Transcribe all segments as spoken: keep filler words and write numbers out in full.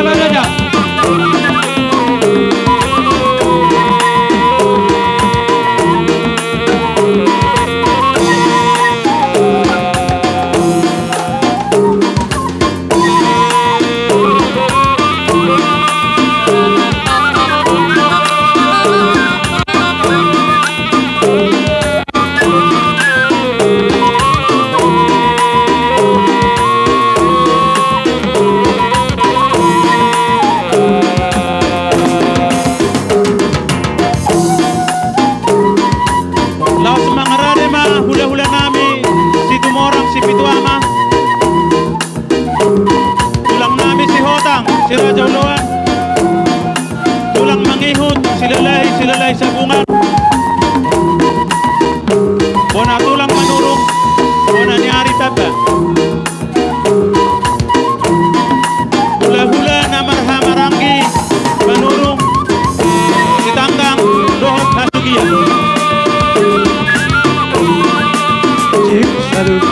Raja. Laos mangarade ma hula-hula nami Situmorang Sipitu Ama. Tulang nami Sihotang, si Raja Oloan. Tulang mangihut, Silalahi, Silalahi Sabungan. Bona tulang Manurung, bona ni ari Tamba. Hula-hula na marhaha maranggi, Manurung, Sitanggang, dohot Hasugian. Cik, salut.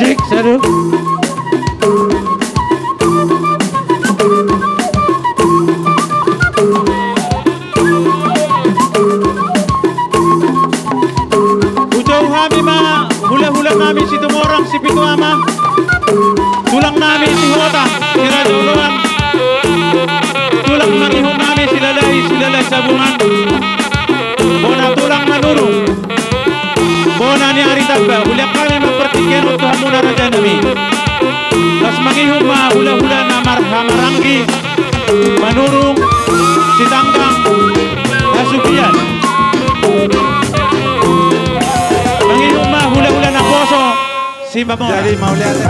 Cik, salut. Hujou hami ma hula-hula nami Situmorang Sipitu Ama. Tulang nami Sihotang, si Raja Oloan. Tulang mangihut nami Silalahi, Silalahi Sabungan. Bona tulang Manurung. Bona ni ari Tamba, huliang hami ma partingkian on tu hamuna raja nami. Laos mangihut ma hula-hula na marhaha maranggi, Manurung, Sitanggang, Hasugian. Mangihut ma hula-hula naposo, Simbamora. Jadi mauliate.